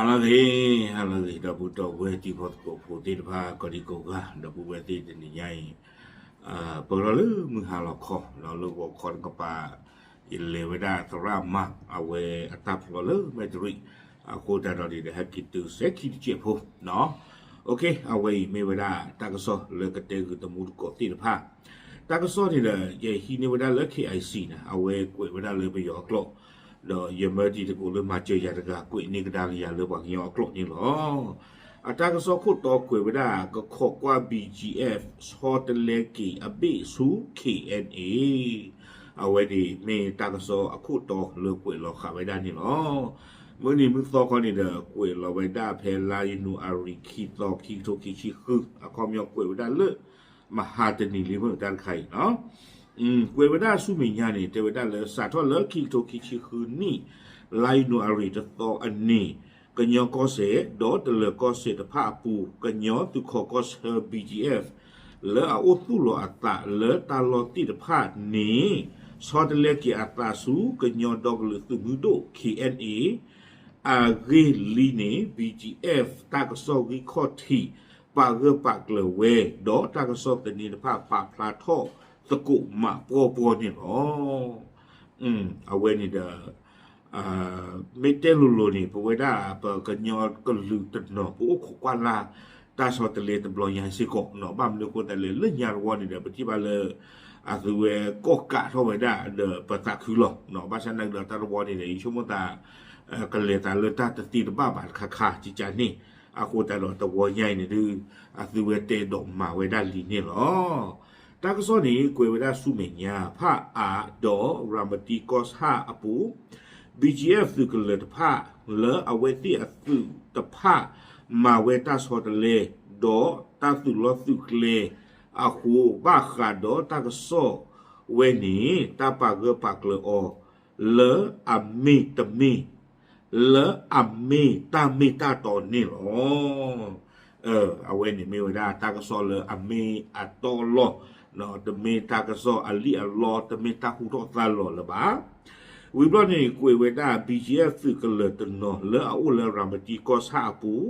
ဟါလၢအဂ့ၤ, ဟါလၢအဂ့ၤ ဒီပုၢ်ဒီဝဲၢ်တံၤဖိသကိးဖိသ့ၣ်တဖၣ် ကိးဒံကိးဂၤ ဒီပုၢ်ဝဲၢ်သ့ၣ်တနံၤညါအံၤ ပကထီၣ်လၢမုၢ်ဟါလီၤခီ ဒီးလၢဂီၤခီတကပၤ ယလဲၤဝဲဒၣ်သရၣ်မါ အဝဲအတၢ်ဖျီလၢမဲၣ်တရံး အဃိသတးဒီးန့ၣ်ဒီး ဟဲက့ၤတုၤစဲခံတစဲးဖိ အဝဲအံၤမ့ၢ်ဝဲဒၣ် တၢ်ကစီၣ်လၢကတဲဂုာ်တံၤသကိးသ့ၣ်တဖၣ် တၢ်ကစီၣ်န့ၣ်ဒီး ယဟံးန့ၢ်ဝဲဒၣ်လၢ K I C န့ၣ် အဝဲကွဲးဝဲဒၣ်လၢပယီၤအကျိာ် ဒီးယမၢတံၤသကိးလၢမၤစၢၤယၤတဂၤ ကွဲးန့ၢ်ကဒါက့ၤယၤလၢပှၤကညီအကျိာ်န့ၣ်လီၤ. အတၢ်ကစီၣ်ခိၣ်တီကွဲးဝဲဒၣ် ကခိးကွၢ် B G F ဆီတလဲက့ၤအဘ့ၣ်ဆူ K N A အဝဲန့ၣ်မ့ၢ်တၢ်ကစီၣ်အခိၣ်တီလၢကွဲးလီၤဃာ်ဝဲဒၣ်န့ၣ်လီၤ. မုၢ်နံၤမုၢ်သီခီန့ၣ်ဒီး ကွဲးလီၤဝဲဒၣ်ဖဲလါယနူၤအါရံၤ ခံသီ ခံကထိခံဆံဃု အခီပညီကွဲးဝဲဒၣ်လၢ မဟါတနံၤလံမုၢ်တၢ်တခါအံၤ ကွဲးဝဲဒၣ်ဆူမဲာ်ညါန့ၣ် တဲဝဲဒၣ်လၢစးထီၣ်လၢခံကထိခံဆံဃုနံၣ် လါယနူၤအါရံၤတသီအနံၤ ကညီကီၢ်စဲၣ် ဒီးတလၢၤကီၢ်စဲၣ်တဖၣ်အပူၤ ကညီသုးခီၣ်ကီၢ်ဆၢ B G F လၢအအိၣ်သူၣ်လီၤအသးလၢတၢ်လီၢ်သ့ၣ်တဖၣ်န့ၣ် ဆီတလဲက့ၤအသးဆူ ကညီဒီကလုာ်သုးမုၢ်ဒိၣ် K N A အဂ့ၢ်လံန့ၣ် B G F တၢ်ကစီၣ်ဂံၢ်ခီၣ်ထံး ပာ်ဂၢၢ်ပာ်ကျၢၤဝဲ ဒီးတၢ်ကစီၣ်သန့တဖၣ်ပာ်ဖျါထီၣ်သကိးမးပှီၢ်ပှီၢ်န့ၣ်လီၤ. အဝဲန့ၣ်ဒီး မ့ၢ်တဲလိၤလိၤန့ၣ် ပဝဲဒၣ်ပကညီကလုာ်တနီၤ ပအိၣ်ခိးကွၢ်လၢ် တၢ်ဆီတလဲတဘျီညါစ့ၢ်ကီး ဘၣ်မနုၤအဃိသတးလဲၣ် လၢညါတဝီန့ၣ်ဒီး ပထံၣ်ဘၣ်လၢ အသုဝဲကီၢ်ကးထီၣ်ဝဲဒၣ်ဒီး ပသးခုလီၤ. ဘၣ်ဆၣ်နာ်က့ဒီးတၢ်တဝီန့ၣ်ဒီး ယဆိကမိၣ်သး ကလဲၤသးလၢတၢ်တသ့တဘၣ်ဘၣ်တခါခါ ကကန့ၣ် အဃိသတးဒီးတဝီညါအံၤန့ၣ်ဒုး အသုဝဲတဲဒိးမၤဝဲဒၣ်လံန့ၣ်လီၤ. တၢ်ကစီၣ်န့ၣ် ကွဲးဝဲဒၣ်ဆူမဲာ်ညါ ဖၣ်အါဒီးရၤမတံကီၢ်ဆၣ်အပူၤ B G F သုးကလၢၤတဖၣ် လၢအဝဲသ့ၣ်အသုးတဖၣ် မၤဝဲတၢ်ဆီတလဲ ဒီးတၢ်သုးလီၢ်သုးကျဲအဃိ ဘၣ်ဃးဒီးတၢ်ကစီၣ်ဝဲန့ၣ် တၢ်ပာ်ဂၢၢ်ပာ်ကျၢၤအီၤ လၢအမ့ၢ်တမ့ၢ် လၢအမ့ၢ်တၢ်မ့ၢ်တၢ်တီန့ၣ်လီၤ. အဝဲန့ၣ်မ့ၢ်ဝဲဒၣ်တၢ်ကစီၣ်လၢအမ့ၢ်အတီလီၤ, တမ့ၢ်တၢ်ကစီၣ်အလံၣ်အလီ တမ့ၢ်တၢ်ဟူထီၣ်သါလီၤလၢၤဘၣ်. ဝံၤဘျီန့ၣ် ကွဲးဝဲဒၣ် B G F သုးကလၢၤတနီၤ လၢအအိၣ်လၢရၤမတံကီၢ်ဆၣ်အပူၤ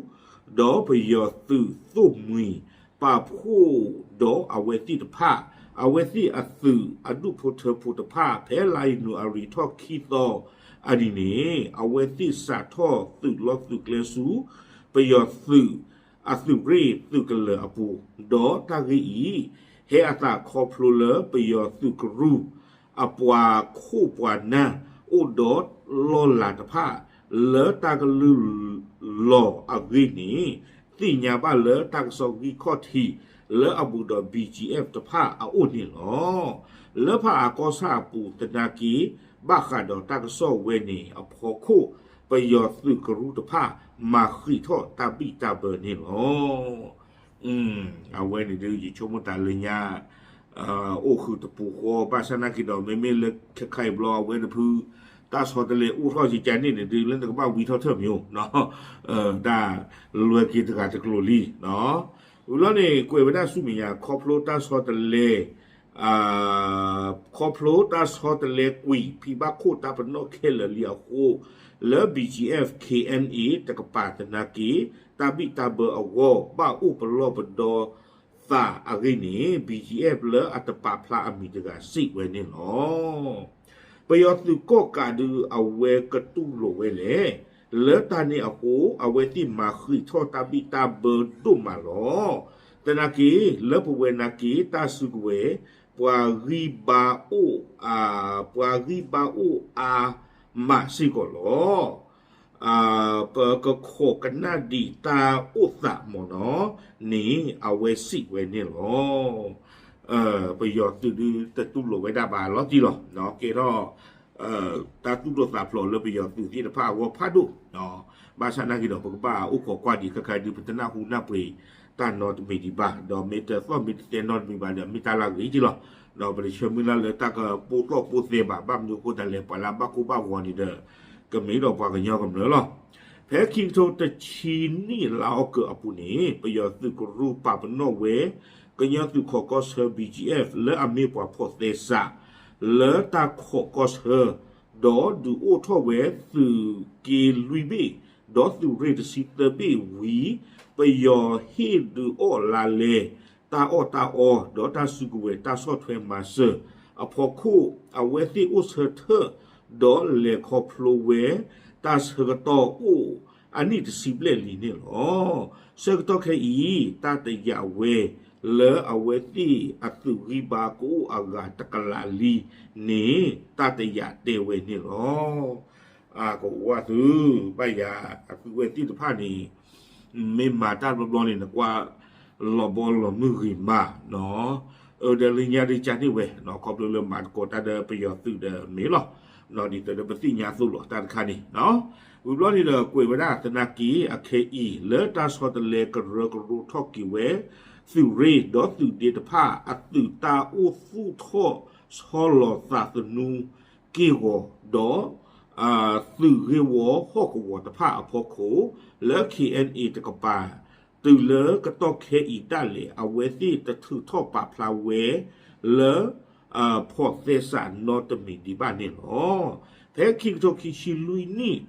ဒီးပယီၤသုးသိၣ်မှံၤ ပာ်ဖှိၣ်ဒီးအဝဲသ့ၣ်တဖၣ် အဝဲသ့ၣ်အသုးအဒူၣ်ဖိထၢဖိတဖၣ် ဖဲလါယနူၤအါရံၤထီၣ်ခံသီအနံၤန့ၣ် အဝဲသ့ၣ်စးထီၣ်သုးလီၢ်သုးကျဲဆူ ပယီၤသုးအသုးရ့ၣ်သုးကလၢၤအပူၤ ဒီးတၢ်ဂ့ၢ်အံၤ ဟဲအသးခီဖျိလၢပယီၤသုးကရူၢ် အပှၤခိၣ်ပှၤနၢ်အိၣ်ဒီးလီၢ်လၤတဖၣ် လၢတၢ်ကလုၢ်လီၤအဂ့ၢ်န့ၣ် သ့ၣ်ညါဘၣ်လၢတၢ်ကစီၣ်ဂံၢ်ခီၣ်ထံး လၢအဘူးဒီး B G F တဖၣ်အအိၣ်န့ၣ်လီၤ. လၢဖၣ်အါကီၢ်ဆၣ်အပူၤသနာ်က့ ဘၣ်ဃးဒီးတၢ်ကစီၣ်ဝဲန့ၣ်အဖီခိၣ် ပယီၤသုးကရူၢ်တဖၣ် မၤဃံးထီၣ်တၢ်ဘံၣ်တၢ်ဘၢန့ၣ်လီၤ. အဝဲန့ၣ်ဒုး ယဆိကမိၣ်သးလၢညါ အိၣ်ဃုာ်တပူၤဃီ ဘၣ်ဆၣ်နာ်က့ဒီး မ့မ့ၢ်လၢခဲခါအံၤဘျီ အဝဲတဖု တၢ်ဆီတလဲအိၣ်ထီၣ်ကကန့ၣ်န့ၣ်ဒုး လၢနကဘၣ်ဝံထီၣ်ထၢၣ်မံၤအိၣ် တၢ်လွဲက့ၤတဂၤတကျိၤလံ. ဝံၤလီၤန့ၣ် ကွဲးဝဲဒၣ်ဆူမဲာ်ညါ ခီဖျိတၢ်ဆီတလဲ ခီဖျိတၢ်ဆီတလဲကွံာ် ဖံဘၣ်ခိၣ်တၢ်ပနီၣ်ခဲလၢာ်လံအဃိ လၢ B G F K N A တကပၤသနာ်က့ တၢ်ဘံၣ်တၢ်ဘၢအဂီၢ် ဘၣ်အိၣ်ပလီၢ်ပဒီသးအဂ့ၢ်န့ၣ် B G F လၢအတပာ်ဖျါအမံၤတဂၤစံးဝဲန့ၣ်လီၤ. ပယီၤသုးကီၣ်ကးဒုးအဝဲကတူၢ်လိာ်ဝဲလဲၣ်. လၢတၢ်န့ၣ်အဃိ အဝဲသ့ၣ်မၤဃံးထီၣ်တၢ်ဘံၣ်တၢ်ဘၢဒိၣ်မးလီၤ. သနာ်က့ လၢပဝဲနာ်က့ တၢ်စုကဝဲၤ ပှၤဂံၢ်ဘါအိၣ် ပှၤဂံၢ်ဘါအိၣ်အါမးစ့ၢ်ကီးလီၤ. ပကခိးကနၣ်ဒံးတၢ်အိၣ်သးမ့ၢ်နီၤန့ၣ် အဝဲစံးဝဲန့ၣ်လီၤ. ပယီၤသုးဒုးတတူၢ်လိာ်ဝဲဒၣ်ဘၣ်လီၤတံၢ်လီၤ. ကဲထီၣ် တၢ်သူၣ်ဒိၣ်သးဖျိးလၢပယီၤသုးသ့ၣ်တဖၣ်အဂီၢ်ဖးဒိၣ်, ဘၣ်ဆၣ်နာ်က့ဒီး ပကဘၣ်အိၣ်ခိးကွၢ်ဒံးခဲခါဒုး ပတနၢ်ဟူနၢ်ပှ့ၤတၢ်နီတမံၤဒံးဘၣ်, ဒီးမ့ၢ်တသီၣ်မ့ၢ်တသဲနီတမံၤဘၣ်ဒီး မ့ၢ်တၢ်လၢအဂ့ၤက့လီၤ. ဒီးပတဆၢမုၢ်လၢ်လၢတၢ်ကပိာ်သီၣ်ပိာ်သဲဘၣ်, ဘၣ်မနုၤအဃိသတးလဲၣ် ပှၤလၢအဘၣ်ကိၢ်ဘၣ်ဂီၤန့ၣ်ဒီး ကမ့ၢ်ဒီးပှၤကညီကမျၢၢ်လီၤ. ဖဲခံကထိတဆံနံၣ်လါအီကူးအပူၤန့ၣ် ပယီၤသုးကရူၢ်ပာ်ပနီၣ်ဝဲ ကညီသုးခီၣ်ကီၢ်ဆၢ B G F လၢအမ့ၢ်ပှၤဖီၣ်သဲစး လၢတၢ်ခီၣ်ကီၢ်ဆၢ ဒီးဒုးအိၣ်ထီၣ်ဝဲသုးက့လွံၢ်ဘ့ၣ် ဒီးသုးရ့ၣ်တဆံသၢဘ့ၣ်ဝံၤ ပယီၤဟ့ၣ်ဒုးအီၣ်လါလဲ တၢ်အီၣ်တၢ်အီ ဒီးတၢ်စုကဝဲၤတၢ်ဆီၣ်ထွဲမၤစၢၤအဖီခိၣ် အဝဲသ့ၣ်အိၣ်ဆၢထၢၣ် ဒီးလဲၤခီဖျိဝဲ တၢ်ဆၢကတီၢ်အိၣ်အနံၣ်တဆံဘျဲၣ်လံန့ၣ်လီၤ. ဆၢကတီၢ်ခဲအံၤ တၢ်တယာ်ဝဲ လၢအဝဲသ့ၣ်အသုးဂံၢ်ဘါကအိၣ်အဂၤတကလးလံန့ၣ် တၢ်တယာ်တဲဝဲန့ၣ်လီၤ. ကဝါသု ဘၣ်ယၤ အသုဝဲသ့ၣ်တဖၣ်န့ၣ် မ့ၢ်မၤတၢ်တဘျီဘျီန့ၣ် နကွၢ်လီၤဘီလီၤမုၢ်ဂ့ၤမးနီၤ. အၢ ဒီးလၢညါဒ်ကန့ၣ်ဝဲနီၤ ခီဖျိလၢမၤသကိးတၢ်ဒီးပယီၤသုးဒီးမ့ၢ်လီၤ. ဒ်သိးဒီးပသ့ၣ်ညါအသိးလီၤ တၢ်တခါန့ၣ်နီၤ. ဝံၤဘျီန့ၣ်ဒီး ကွဲးဝဲဒၣ်သနာ်က့ အခဲအံၤ လၢတၢ်ဆီတလဲကရၢကရိထီၣ်က့ၤဝဲ သုးရ့ၣ်ဒီးသုးဒ့တဖၣ် အသုးတၢ်အိၣ်သူၣ်ထီၣ်ဆီလီၤသးသနူက့ၢ်ဂီၤဒီး သုးဂ့ၢ်ဝီဟီၣ်ကဝီၤတဖၣ်အဖီခိၣ် လၢ ခ့ၣ်အဲၣ်အ့ၣ် တကပၤ တုၤလၢကတီၢ်ခဲအံၤဒၣ်လဲာ် အဝဲသ့ၣ်တထုးထီၣ်ပာ်ဖျါဝဲ လၢ ဖီၣ်သဲစးနီတမံၤဒံးဘၣ်န့ၣ်လီၤ. ဖဲခံကထိခံဆံလွံၢ်နံၣ်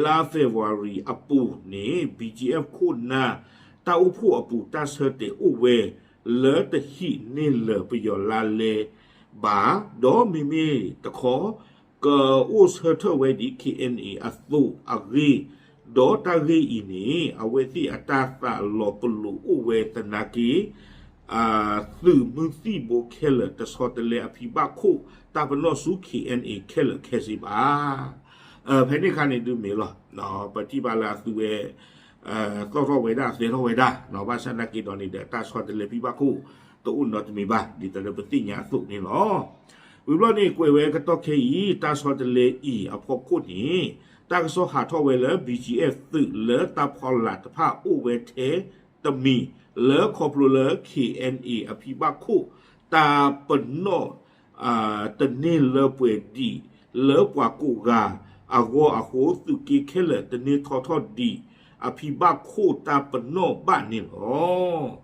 လါ February အပူၤန့ၣ် ဘီကၠံအ့ၣ် ခိၣ်နၢ် တၢ်အိၣ်ဖှိၣ်အပူၤ တၢ်ဆၢတဲာ်အိၣ်ဝဲ လၢတဟံးန့ၢ်လၢၤပယီၤလါလဲဘၣ်, ဒီးမ့မ့ၢ်တခီ ကအိၣ်ဆၢထၢၣ်ဝဲဒ် ခ့ၣ်အဲၣ်အ့ၣ် အသိးအဂ့ၢ်, ဒီးတၢ်ဂ့ၢ်အံၤန့ၣ် အဝဲသ့ၣ်အတၢ်သးလီၤပလိာ်အိၣ်ဝဲသနာ်က့ သုးမုၢ်သံၣ်ဘိခဲလၢာ် တဆီတလဲအဖံဘၣ်ခိၣ် တၢ်ပနီၣ်ဆူ ခ့ၣ်အဲၣ်အ့ၣ် ခဲလၢာ်ခဲဆ့ဘၣ်. ဖဲန့ၣ်အခါန့ၣ်ဒုးမ့ၢ်လီၤ. ပထံၣ်ဘၣ်လၢအသုဝဲ သီၣ်ထီၣ်ဝဲဒၣ် သဲထီၣ်ဝဲဒၣ်, ဘၣ်ဆၣ်သနာ်က့ဒီးန့ၣ်ဒီး တၢ်ဆီတလဲဖံဘၣ်ခိၣ် တအိၣ်နီတမံၤဘၣ် ဒ်သိးလၢပသ့ၣ်ညါအသိးန့ၣ်လီၤ. ဝံၤဘျီန့ၣ် ကွဲးဝဲကတီၢ်ခဲအံၤ တၢ်ဆီတလဲအံၤအဖီခိၣ်န့ၣ် တၢ်ကစီၣ်ဟးထီၣ်ဝဲလၢ ဘီကၠံအ့ၣ် သုးလၢတၢ်ဖီလာ်တဖၣ်အိၣ်ဝဲထဲတမံၤ လၢခီဖျိလၢ ခ့ၣ်အဲၣ်အ့ၣ် အဖံဘၣ်ခိၣ် တၢ်ပနီၣ် တန့ၢ်လၢပှဲၤဒံး လၢပှၤကိးဂၤအဂီၢ်အဃိ သုးက့ခဲလၢာ်တန့ၢ်ထီထီၣ်ဒံး အဖံဘၣ်ခိၣ်တၢ်ပနီၣ်ဘၣ်န့ၣ်လီၤ.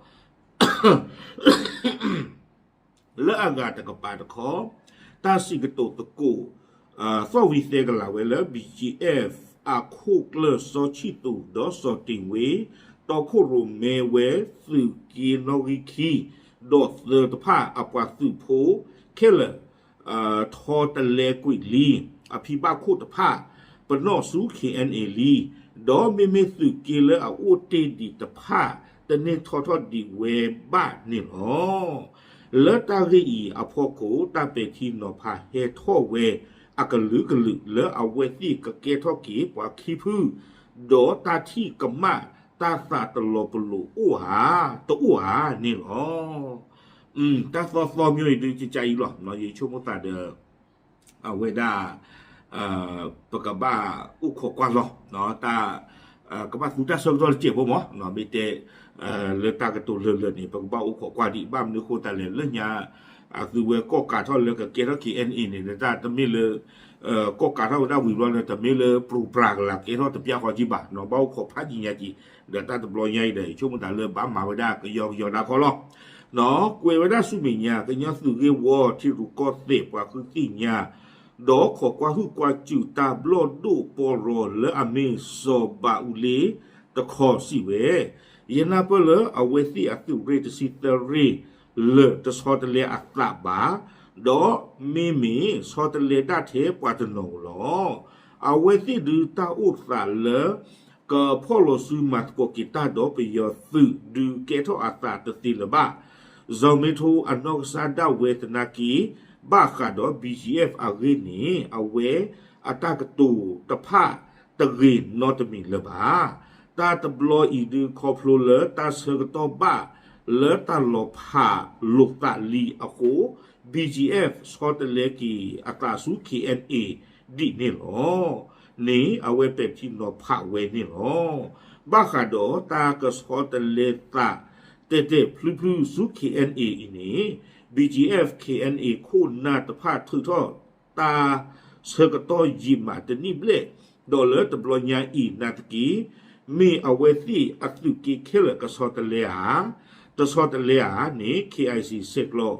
လၢအဂၤတကပၤတခီ တၢ်စံးကတိၤသကိး သီၣ်ဝံၤသဲကလၤဝဲလၢ ဘီကၠံအ့ၣ် အခိၣ်ကျၢၢ်စီၤဆံၣ်သူး ဒီးစီၤတ့ၢ်ဝ့ တီခိၣ်ရိၣ်မဲဝဲသုးက့နီၣ်ဂံၢ်ခံ ဒီးသၢတဖၣ်အပှၤသုးဖိခဲလၢာ် ထီတလဲကွံာ်လံ အဖံဘၣ်ခိၣ်တဖၣ် ပနီၣ်ဆူ ခ့ၣ်အဲၣ်အ့ၣ် လံ, ဒီးမ့မ့ၢ်သုးက့လၢအအိၣ်တ့ၢ်ဒံးတဖၣ် တန့ၢ်ထီထီၣ်ဒံးဝဲဘၣ်န့ၣ်လီၤ. လၢတၢ်ဂ့ၢ်အံၤအဖီခိၣ် တၢ်ပဲာ်ထံနီၤဖးဟဲထီၣ်ဝဲအကလုာ်ကလုာ် လၢအဝဲသ့ၣ်ကကဲထီၣ်က့ၤပှၤခံဖု ဒီးတၢ်ထံၣ်ကမၣ်တၢ်သးတလီၤပလိာ်အိၣ်ဧါ တအိၣ်ဧါန့ၣ်လီၤ. တၢ်သီသီမ့ၢ်အံၤဒုးကကါအံၤလီၤ. ယဆိကမိၣ်သးဒီး အဝဲဒၣ် ပကဘၣ်အိၣ်ခိးကွၢ်လီၤ တၢ် ကဘၣ်သူတၢ်ဆၢကတီၢ်တစဲးဖိမး မ့ၢ်တဲ လၢတၢ်ကတိၤလၢာ်လၢာ်န့ၣ် ပကဘၣ်အိၣ်ခိးကွၢ်ဒံး ဘၣ်မနုၤဃိသတးလဲၣ် လၢညါ အသုဝဲကီၢ်ကးထီၣ်လၢကကဲထီၣ် ခ့ၣ်အဲၣ်အ့ၣ် န့ၣ် တၢ်တမ့ၢ်လၢ ကီၢ်ကးထီၣ်ဝဲဒၣ်ဝံၤဘျီန့ၣ် တမ့ၢ်လၢ ပြိၤပြၤကလၤ ကဲထီၣ်တပျၢ်ဃီကံဘၣ် ဘၣ်အိၣ်ခိးဖးယံာ်ညါကံ ဒီးတၢ်တဘျီညါအံၤဒီး ယဆိကမိၣ်သးလၢဘၣ်မၤဝဲဒၣ်ကယီကယီဒၣ်ခီလီၤ. ကွဲးဝဲဒၣ်ဆူမဲာ်ညါ ကညီသုးဂ့ၢ်ဝီထံရူၢ်ကီၢ်သဲးပှၤဃုသ့ၣ်ညါ ဒီးခိးကွၢ်ဟုၣ်ကွၢ်စူၣ်တၢ်ဘျီၣ်ဒိၣ်ပီၢ်ရီလၢအမ့ၢ်စီၤဘးအူလ့တခီစံးဝဲ ယနၢ်ပၢၢ်လၢအဝဲသ့ၣ်အသုးရ့ၣ်တဆံသၢရ့ၣ်လၢာ်တဆီတလဲအသးဘၣ်, ဒီးမ့မ့ၢ်ဆီတလဲဒၣ်ထဲပှၤတနီၤဧိၤလီၤ. အဝဲသ့ၣ်ဒုးတၢ်အိၣ်သးလၢ ကဖီၣ်လီၤစုမၤသကိးက့ၤတၢ်ဒီးပယီၤသုးဒုးကဲထီၣ်အသးတသ့လၢၤဘၣ်. စီၤမ့ထိအနီၢ်ကစၢ်ဒၣ်ဝဲသနာ်က့ ဘၣ်ဃးဒီး ဘီကၠံအ့ၣ် အဂ့ၢ်န့ၣ် အဝဲအတၢ်ကတိၤတဖၣ်တဂ့ၤနီတမံၤလၢၤဘၣ်. တၢ်တဘျီအံၤဒုးခီဖျိလၢတၢ်ဆၢကတီၢ်ဘၣ် လၢတၢ်လီၤဖးလိာ်သးလံအဃိ ဘီကၠံအ့ၣ် ဆီတလဲက့ၤအသးဆူ ခ့ၣ်အဲၣ်အ့ၣ် ဒံးန့ၣ်လီၤ. န့ၣ် အဝဲပဲာ်ထံနီၤဖးဝဲန့ၣ်လီၤ. ဘၣ်ဃးဒီးတၢ်ကဆီတလဲသး တဲာ်တဲာ်ဖျုဖျုဆူ ခ့ၣ်အဲၣ်အ့ၣ် အံၤန့ၣ် ဘီကၠံအ့ၣ် ခ့ၣ်အဲၣ်အ့ၣ် ခိၣ်နၢ်တဖၣ်ထုးထီၣ်တၢ်ဆၢကတီၢ်ယံာ်မးတနံၣ်ဘျဲၣ်, ဒီးလၢတဘျီညါအံၤနာ်သက့ မ့ၢ်အဝဲသ့ၣ်အသုးက့ခဲလၢာ်ကဆီတလဲဧါ, တဆီတလဲဧါန့ၣ် ခ့ၣ်အဲၣ်အ့ၣ် ဆဲးကျိး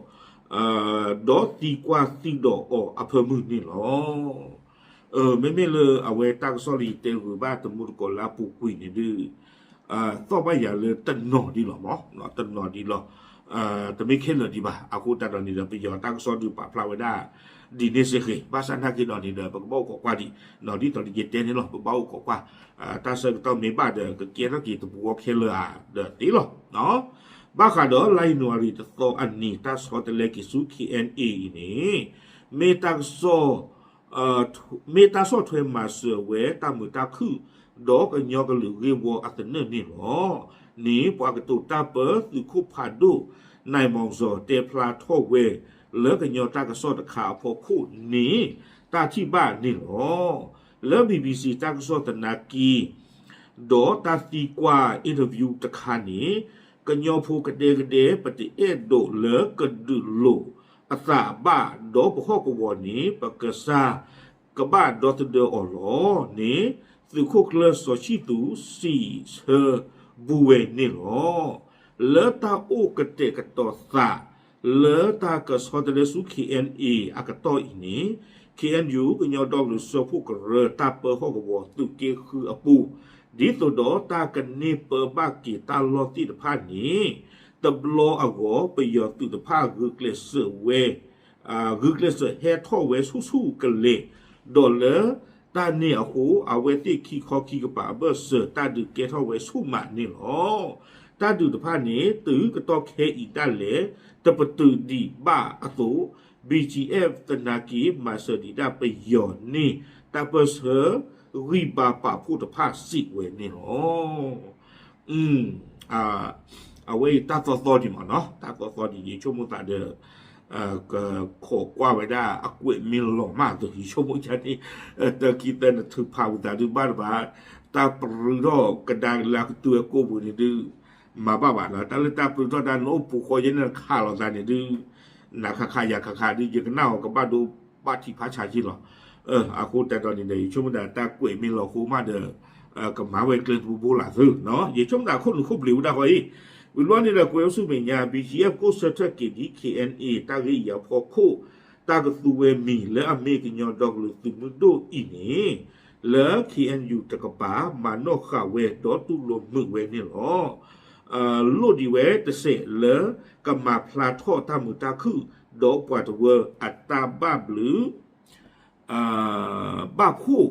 ဒီးသံကွၢ်သံဒိးအီၤအဖၢမုၢ်န့ၣ်လီၤ. မ့မ့ၢ်လၢအဝဲတၢ်ကစီၣ်လၢယတဲဂုာ်ဘၣ်တမူတကိးလၢအပူၤကွံာ်န့ၣ်ဒုး သီၣ်ဘၣ်ယၤလၢတနီၤဒံးလီၤမး, တနီၤဒံးလီၤ, တမ့ၢ်ခဲလၢာ်ဒံးဘၣ်. အဃိသတးဒီးန့ၣ်ဒီး ပယီၤတၢ်ကစီၣ်ဒုးပာ်ဖျါဝဲဒၣ် ဒ်န့ၣ်စ့ၢ်ကီး, ဘၣ်ဆၣ်နာ်က့ဒီးန့ၣ်ဒီး ပကဘၣ်အိၣ်ခိးကွၢ်ဒံး, ဒ်သိးလၢယတဲန့ၣ်လီၤ, ပဘၣ်အိၣ်ခိးကွၢ်, တၢ်ဆၢကတီၢ်မ့ၢ်ဘၣ်ဒီး ကကဲထီၣ်က့ၤတပူၤဃီခဲလၢာ်ဧါဒီးသ့လီၤ. ဘၣ်ဃးဒီးလါယနူၤအါရံၤတသီအနံၤ တၢ်ဆီတလဲက့ၤဆူ K N A အံၤန့ၣ် မ့ၢ်တၢ်ကစီၣ် မ့ၢ်တၢ်ဆီၣ်ထွဲမၤစၢၤဝဲတၢ်မုာ်တၢ်ခုၣ် ဒီးကညီကလုာ်ဂ့ၢ်ဝီအသနၢၣ်န့ၣ်လီၤ. န့ၣ် ပှၤကတိၤတၢ်ပၢသုးခိၣ်ဖးဒိၣ် နၢၢ်မီၤစီၤ တဲဖျါထီၣ်ဝဲ လၢကညီတၢ်ကစီၣ်တခါအဖီခိၣ်န့ၣ် တၢ်ထံၣ်ဘၣ်န့ၣ်လီၤ. လၢ B B C တၢ်ကစီၣ်သနာ်က့ ဒီးတၢ်သံကွၢ် interview တခါန့ၣ် ကညီဖိကဒဲကဒဲ ပတအဲၣ်ဒိးလၢကဒုးလိာ်အသးဘၣ် ဒီးပဟီၣ်ကဝီၤန့ၣ် ပကစၢ်ကဘၣ်ဒီသဒၢအီၤလီၤန့ၣ် သုးခိၣ်ကျၢၢ်စီၤဆံၣ်သူး စံးဆၢဘူးဝဲန့ၣ်လီၤ. လၢတၢ်အိၣ်ကတဲာ်ကတီၤသး လၢတၢ်ကဆီတလဲဆူ K N A အကတီၢ်အံၤန့ၣ် K N U ကညီဒီကလုာ်စၢဖှိၣ်ကရၢ တၢ်ပၢဟီၣ်ကဝီၤသုးက့ဃုအပူၤ ဒ်သိးဒီးတၢ်ကန့ၢ်ပၢဘၣ်က့ၤတၢ်လီၢ်သ့ၣ်တဖၣ်န့ၣ် တဘျီအဂီၢ် ပယီၤသုးတဖၣ်ဂုာ်ကျဲးစၢးဝဲ ဂုာ်ကျဲးစၢးဟဲထီၣ်ဝဲဆူၣ်ဆူၣ်ကလဲာ် ဒီးလၢတၢ်န့ၣ်အဃိ အဝဲသ့ၣ်ခံခီခံကပၤအဘၢၣ်စၢၤ တၢ်ဒုးကဲထီၣ်ဝဲဆူၣ်မးန့ၣ်လီၤ. တၢ်ဒုးတဖၣ်န့ၣ် တုၤကတီၢ်ခဲအံၤဒၣ်လဲာ် တပတုာ်ဒံးဘၣ်အသိး B G F သနာ်က့ မၤစၢၤဒံးဒၣ်ပယီၤန့ၣ် တၢ်ပၢၢ်ဆၢဂံၢ်ဘါပာ်ဖှိၣ်တဖၣ်စံးဝဲန့ၣ်လီၤ. အဝဲအံၤတၢ်သီသီဒံးမးနီၤ, တၢ်သီသီဒံး ယဆိကမိၣ်သးဒီး ကခိးကွၢ်ဝဲဒၣ်အကွဲးမ့ၢ်လီၤမးအသိး ယဆိကမိၣ်ဒ်န့ၣ် တၢ်ခံသၢနထုးဖးဝံၤသးဒုးဘၣ်တဘၣ်, တၢ်ပြူထီၣ်ကဒါက့ၤလၢအကတုၤဝဲကိးပူၤန့ၣ်ဒုး မၤဘၣ်ဘၣ်နီၤ, တၢ်လၢတၢ်ပြူထီၣ်တၢ်နအိၣ်ပူၤဃီယဲၢ်န့ၣ် ခးလိာ်သးန့ၣ်ဒုး နၤခးခးယၤခးခးဒုး ယကနၣ်အီၤကဘၣ်ဒိဘၣ်ထံးဖးဆးက့လီၤ. အဃိသတးဒီးန့ၣ်ဒီး ယဆိကမိၣ်ဒၣ်တၢ်ကွဲးမ့ၢ်လီၤဃိမးဒီး ကမၤဝဲကျဲတဘိဘိလၢ်သု, ယဆိကမိၣ်တၢ်ခိၣ်နူာ်ခိၣ်ဘျံးဝဲဒၣ်ဃီအံၤ, ဝံၤဘျီန့ၣ်ဒီးကွဲးဝဲဆူမဲာ်ညါ B G F ကိးဆၢထၢၣ်က့ၤဒ် K N A တၢ်ဂ့ၢ်အံၤအဖီခိၣ် တၢ်ကသူဝဲမံၤလၢအမ့ၢ်ကညီဒီကလုာ်သုးမုၢ်ဒိၣ်အံၤန့ၣ် လၢ K N U တကပၤ မၤနီၣ်ဃာ်ဝဲဒီးတူၢ်လိာ်မုာ်ဝဲန့ၣ်လီၤ. လိၣ်ဒံးဝဲတစဲးလၢကမၤဖျါထီၣ်တၢ်မုာ်တၢ်ခုၣ် ဒီးပှၤတဝၢအတၢ်ဘၣ်ဘျုး ဘၣ်ဖှိၣ်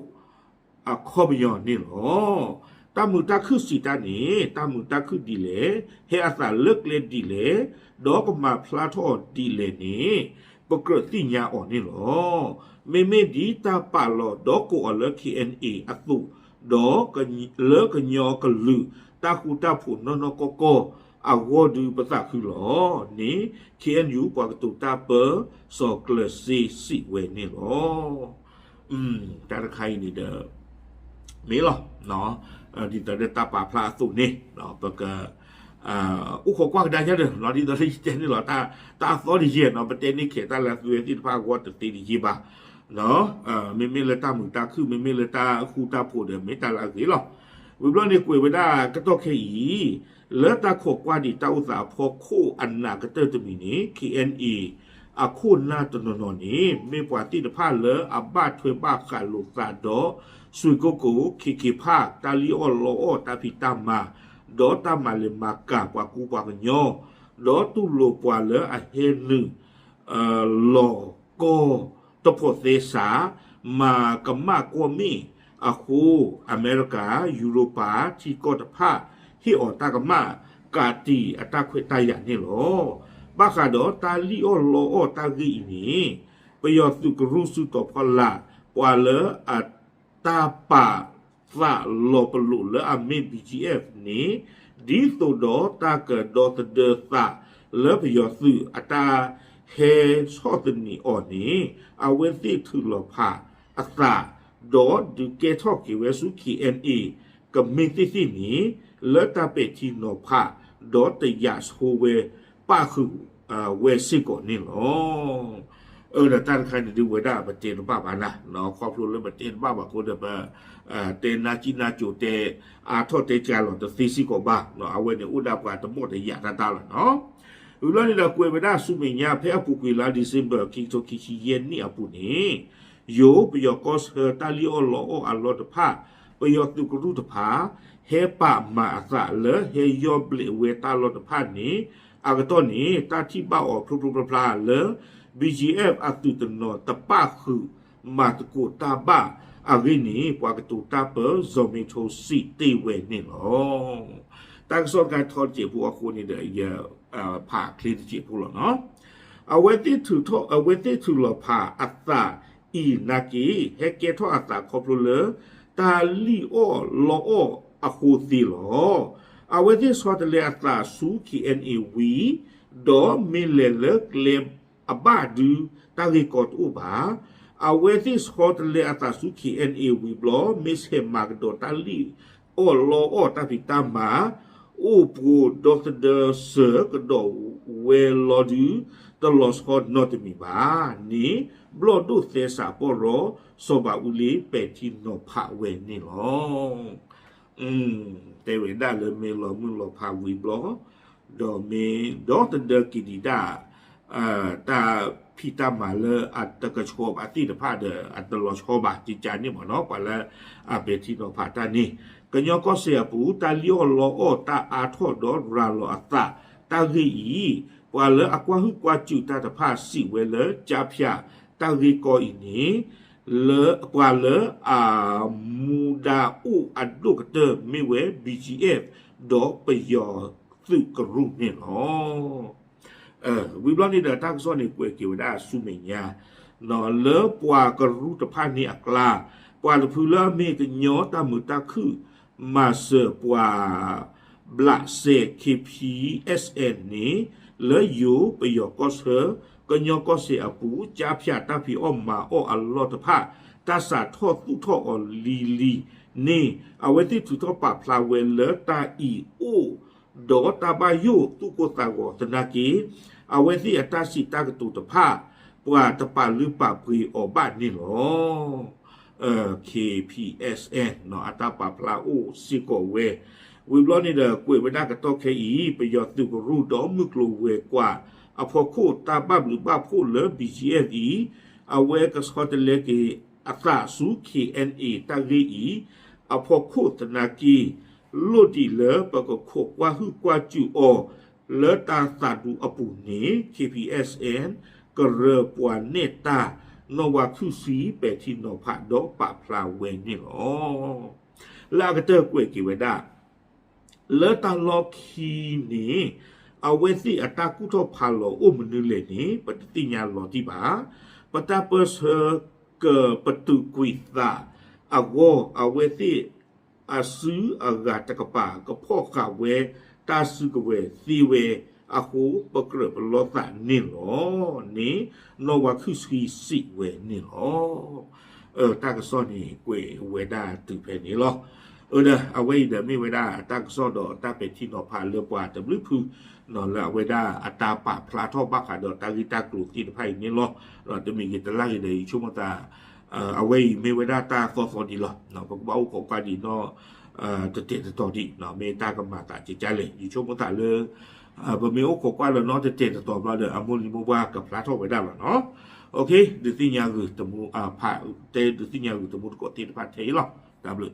အခီပညီန့ၣ်လီၤ. တၢ်မုာ်တၢ်ခုၣ်စံးတၢ်န့ၣ် တၢ်မုာ်တၢ်ခုၣ်ဒ်လဲၣ်, ဟဲအသးလၢကျဲဒ်လဲၣ်, ဒီးကမၤဖျါထီၣ်ဒ်လဲၣ်န့ၣ် ပကြၢးသ့ၣ်ညါအီၤန့ၣ်လီၤ. မ့မ့ၢ်ဒ်တၢ်ပာ်လီၤဒီးကိးအီၤလၢ K N A အသိး, ဒီးလၢကညီကလုာ်တၢ်ဃူတၢ်ဖိးနီၢ်နီၢ်ကီၢ်ကီၢ်အဂီၢ်ဒုးပသးခုလီၤန့ၣ် K N U ပှၤကတိၤတၢ်ပၢ စီၤကျၢၤစ့စံးဝဲန့ၣ်လီၤ. တၢ်တခါအံၤန့ၣ်ဒီး မ့ၢ်လီၤ, ဒ်သိးဒီးတၢ်ပာ်ဖျါအသိးန့ၣ် ပက အိၣ်ခိးကွၢ်ကဒါညါဒီး ဒ်သိးလၢယတဲန့ၣ်လီၤ, တၢ်အသီတယံာ်နီၤ, ပတဲန့ၢ်ခဲးတၢ်လၢအသုဝဲသ့ၣ်တဖၣ်အဂီၢ်တသ့တယံာ်ဘၣ်. မ့မ့ၢ်လၢတၢ်မုာ်တၢ်ခုၣ် မ့မ့ၢ်လၢတၢ်ဃူတၢ်ဖိးဒီး မ့ၢ်တၢ်လၢအဂ့ၤလီၤ. ဝံၤဘျီန့ၣ်ကွဲးဝဲဒၣ်ကတီၢ်ခဲအံၤ လၢတၢ်ခိးကွၢ်ဒံးတၢ်အိၣ်သးအဖီခိၣ်အနးကတၢၢ်တမံၤန့ၣ် K N A အခိၣ်နၢ်တနီၤနီၤန့ၣ် မ့ၢ်ပှၤသ့ၣ်တဖၣ်လၢအဘၣ်ထွဲဘၣ်ဃးလိာ်သးဒီး ရွှေကုက္ကို ခ့ခ့ဖၣ် တၢ်လံၣ်အီၣ်လီအီၣ်တၢ်ဖံးတၢ်မၤ ဒီးတၢ်မၤလဲၤမၤကၤပှၤကူပှၤကညီ ဒီးတူၢ်လိာ်ပှၤလၢအဟဲနုာ် လီၤကီၢ်တဖိးသဲစး မၤကမၣ်ကွီၢ်မ့ၣ်အဃိ အမဲရကၤ ယူရပၤ ထံကီၢ်တဖၣ် ဟ့ၣ်အီၤတၢ်ကမၣ်ကးတံာ်အတၢ်ခွဲးတၢ်ယာ်န့ၣ်လီၤ. ဘၣ်ဃးဒီးတၢ်လံၣ်အီၣ်လီအီၣ်တၢ်ဂ့ၢ်အံၤန့ၣ် ပယီၤသုးကရူၢ်စုတီၤဖီလာ် ပှၤလၢအ တၢ်ပာ်သးလီၤပလိာ်လၢအမ့ၢ် B G F န့ၣ် ဒ်သိးဒီးတၢ်ကဒီသဒၢသးလၢပယီၤသုးအတၢ်ဟဲဆီၣ်သနံးအီၤန့ၣ် အဝဲသ့ၣ်ထုးလီၤဖးအသး ဒီးဒုးကဲထီၣ်က့ၤဝဲဆူ K N A ကမ့ၢ်သ့ၣ်သ့ၣ်န့ၣ် လၢတၢ်ပဲာ်ထံနီၤဖး ဒီးတယာ်ဆိဝဲ ပၣ်ဃုာ်ဝဲစ့ၢ်ကီးန့ၣ်လီၤ. အၢ ဒီးတၢ်တခါန့ၣ်ဒုးဝဲဒၣ်ပတဲတဘၣ်ဘၣ်နၤ, ခီဖျိလၢပတဲတဘၣ်ဘၣ်အဃိဒီး ပ တဲနါစံၣ်နါစိၤတဲအါထီၣ်တဲကၢလီၤတသ့စ့ၢ်ကီးဘၣ်, အဝဲန့ၣ်အိၣ်ဒၣ်ပှၤတဘီၣ်တယာ်တၢ်တၢ်လီၤနီၤ. ဝံၤဘျီန့ၣ်ဒီး ကွဲးဝဲဒၣ်ဆူမဲာ်ညါ ဖဲအပူၤကွံာ်လါ December ခံကထိခံဆံယဲၢ်နံၣ်အပူၤန့ၣ် ယိၤပယီၤကီၢ်ဆၢတၢ်လံၣ်အီၣ်လီအီၣ်အလီၢ်တဖၣ် ပယီၤသုးကရူၢ်တဖၣ် ဟဲပာ်မၤအသးလၢဟဲယီၢ်ဘျဲးဝဲတၢ်လီၢ်တဖၣ်န့ၣ် အကတီၢ်န့ၣ် တၢ်ထံၣ်ဘၣ်အီၤဖျိဖျိဖျါဖျါလၢ BGF အသုးတနီၤတပၣ်ဃုာ် မၤသကိးတၢ်ဘၣ်အဂ့ၢ်န့ၣ် ပှၤကတိၤတၢ်ပၢ စီၤမ့ထိစံးတ့ၢ်ဝဲန့ၣ်လီၤ. တၢ်ကစီၣ်တခါထီတစဲးဖိအဃိန့ၣ်ဒီး ယဖးချ့တစဲးဖိလီၤနီၤ. အဝဲသ့ၣ်ထုးထီၣ် အဝဲသ့ၣ်ထုးလီၤဖးအသးအံၤနာ်က့ ဟဲကဲထီၣ်အသးခီဖျိလၢ တၢ်လံၣ်အီၣ်လီအီၣ်အဃိသ့လီၤ. အဝဲသ့ၣ်ဆီတလဲအသးဆူ KNA ဝံၤ ဒီးမ့ၢ်လဲၤလၢကျဲအဘၣ်ဒု တၢ်ဂ့ၢ်ကီတအိၣ်ဘၣ်. အဝဲသ့ၣ်ဆီတလဲအသးဆူ KNA ဝံၤဘျီ မ့ၢ်ဆဲးမၤကဒီးတၢ်လံၣ်အီၣ်လီအီၣ်တၢ်ဖံးတၢ်မၤ အိၣ်ပှိၤဒီသဒၢစၢၤကဒီးဝဲလီၤဒု တလီၤဆီနီတမံၤဘၣ်န့ၣ် ဘျီၣ်ဒိၣ်သဲစးပီၢ်ရီ စီၤဘးအူလ့ပဲာ်ထံနီၤဖးဝဲန့ၣ်လီၤ. တဲဝဲဒၣ်လၢမ့ၢ်လီၤမုၢ်လီၤဖးဝံၤဘျီ ဒီးမ့ၢ်ဒီသဒၢက့ၤဒံးဒၣ် တၢ်ဖံးတၢ်မၤလၢအတကဆှီဘၣ်သ့ၣ်တဖၣ်ဒီး အတလီၤဆီဘၣ် ကကန့ၣ်မ့ၢ်နီၤ ပှၤလၢအပဲာ်ထံနီၤဖးတၢ်န့ၣ် ကညီကီၢ်စဲၣ်အပူၤ တၢ်လံၣ်အီၣ်လီအီၣ်တၢ်အါထီၣ်ဒီးရၤလီၤအသး တၢ်ဂ့ၢ်အံၤ ပှၤလၢအကွၢ်ဟုၣ်ကွၢ်စူၣ်တၢ်တဖၣ်စံးဝဲလၢ ကၠါဖၠးတၢ်ဂ့ၢ်ကီအံၤန့ၣ် လၢပှၤလၢအမူဒါအိၣ်အဒိၣ်ကတၢၢ်မ့ၢ်ဝဲ BGF ဒီးပယီၤသုးကရူၢ်န့ၣ်လီၤ. ဝံၤဘျီန့ၣ်ဒီးတၢ်ကစီၣ်န့ၣ်ကွဲးက့ၤဝဲဒၣ်ဆူမဲာ်ညါ လၢပှၤကရူၢ်တဖၣ်န့ၣ်အကျါ ပှၤတဖုလၢအမ့ၢ်ကညီတၢ်မုာ်တၢ်ခုၣ် မၤစၢၤပှၤ ဘျးစဲ KPSN န့ၣ် လၢယိၤပယီၤကီၢ်ဆၢ ကညီကီၢ်စဲၣ်အပူၤ ကၠါဖၠးတၢ်ဖံးအီၣ်မၤအီၣ်အလီၢ်တဖၣ် တၢ်စးထီၣ်သူၣ်ထီၣ်အီၤလံၤလံၤန့ၣ် အဝဲသ့ၣ်ထုးထီၣ်ပာ်ဖျါဝဲလၢတၢ်အံၤအိၣ် ဒီးတၢ်ဘၣ်ယိၣ်သူၣ်ကိၢ်သးဂီၤသနာ်က့ အဝဲသ့ၣ်အတၢ်စံးတၢ်ကတိၤတဖၣ် ပှၤတပာ်လုၢ်ပာ်ပှ့ၤအီၤဘၣ်န့ၣ်လီၤ. KPSN အတၢ်ပာ်ဖျါအိၣ်စ့ၢ်ကီးဝဲ ဝံၤဘျီန့ၣ်ဒီးကွဲးဝဲဒၣ်ကတီၢ်ခဲအံၤ ပယီၤသုးကရူၢ်ဒီးမုၢ်ကျိၤဝဲၤကွာ်အဖီခိၣ်တၢ်ဘၣ်ဘျုးဘၣ်ဖှိၣ်လၢ BGF အံၤ အဝဲကဆီတလဲက့ၤအသးဆူ KNA တၢ်ဂ့ၢ်အံၤ အဖီခိၣ်သနာ်က့ လိၣ်ဒံးလၢပကခိးကွၢ်ဟုၣ်ကွၢ်စူၣ်အီၤ လၢတၢ်သးဒူအပူၤန့ၣ် KPSN ကရၢပှၤနဲၣ်တၢ် နီၢ်ဝါခုၣ်ဆှံပဲာ်ထံနီၤဖးဒီးပာ်ဖျါဝဲန့ၣ်လီၤ. လၢအကတၢၢ်ကွဲးက့ၤဝဲဒၣ် လၢတၢ်လီၢ်ခံန့ၣ် အဝဲသ့ၣ်အတၢ်ကူၣ်ထီၣ်ဖးလီၤအိၣ်မနုၤလဲၣ်န့ၣ် ပတသ့ၣ်ညါလီၤတံၢ်ဘၣ်. ပတၢ်ပၢၢ်ဆၢကပတုာ်ကွံာ်သးအဂီၢ် အဝဲသ့ၣ် အစုအဂၤတကပၤ ကဖီၣ်ဃာ်ဝဲတၢ်စုကဝဲၤသ့ဝဲအဃိ ပကြၢးပလီၢ်သးန့ၣ်လီၤန့ၣ် နီၢ်ဝါခုၣ်ဆှံစံးဝဲန့ၣ်လီၤ. တၢ်ကစီၣ်န့ၣ်ကွဲးဝဲဒၣ်တုၤဖဲန့ၣ်လီၤ. အဝဲအံၤဒီးမ့ၢ်ဝဲဒၣ်တၢ်ကစီၣ်ဒီးတၢ်ပဲာ်ထံနီၤဖးလၢပှၤတဘျုးဖု လၢအဝဲဒၣ်အတၢ်ပာ်ဖျါထီၣ်ဘၣ်ဃးဒီးတၢ်ဂ့ၢ်တၢ်ကျိၤသ့ၣ်တဖၣ်အံၤန့ၣ်လီၤ. တမံၤဂ့ၤတလၢ်ဂ့ၤဒီး ယဆိကမိၣ်သး အဝဲအံၤမ့ၢ်ဝဲဒၣ်တၢ်သီသီဒံးလီၤ. ပကဘၣ်အိၣ်ခိးကွၢ်ဒံးနီၣ် တတဲာ်တတီၤဒံး မ့ၢ်တၢ်ကမၤသးကကလဲၣ် ယဆိကမိၣ်သးလၢ ပမ့ၢ်အိၣ်ခိးကွၢ်လၢနီၣ်တတဲာ်တတီၤဘျီဒီး အမိၢ်လံၤမိၢ်ပှၢ်ကဖျါထီၣ်ဝဲဒၣ်လီၤနီၣ်. ဒုးသ့ၣ်ညါဂုာ်တမူ ဖးတဲဒုးသ့ၣ်ညါဂုာ်တမူတကိးသ့ၣ်တဖၣ်ထဲအံၤလီၤ. တၢ်ဘျုး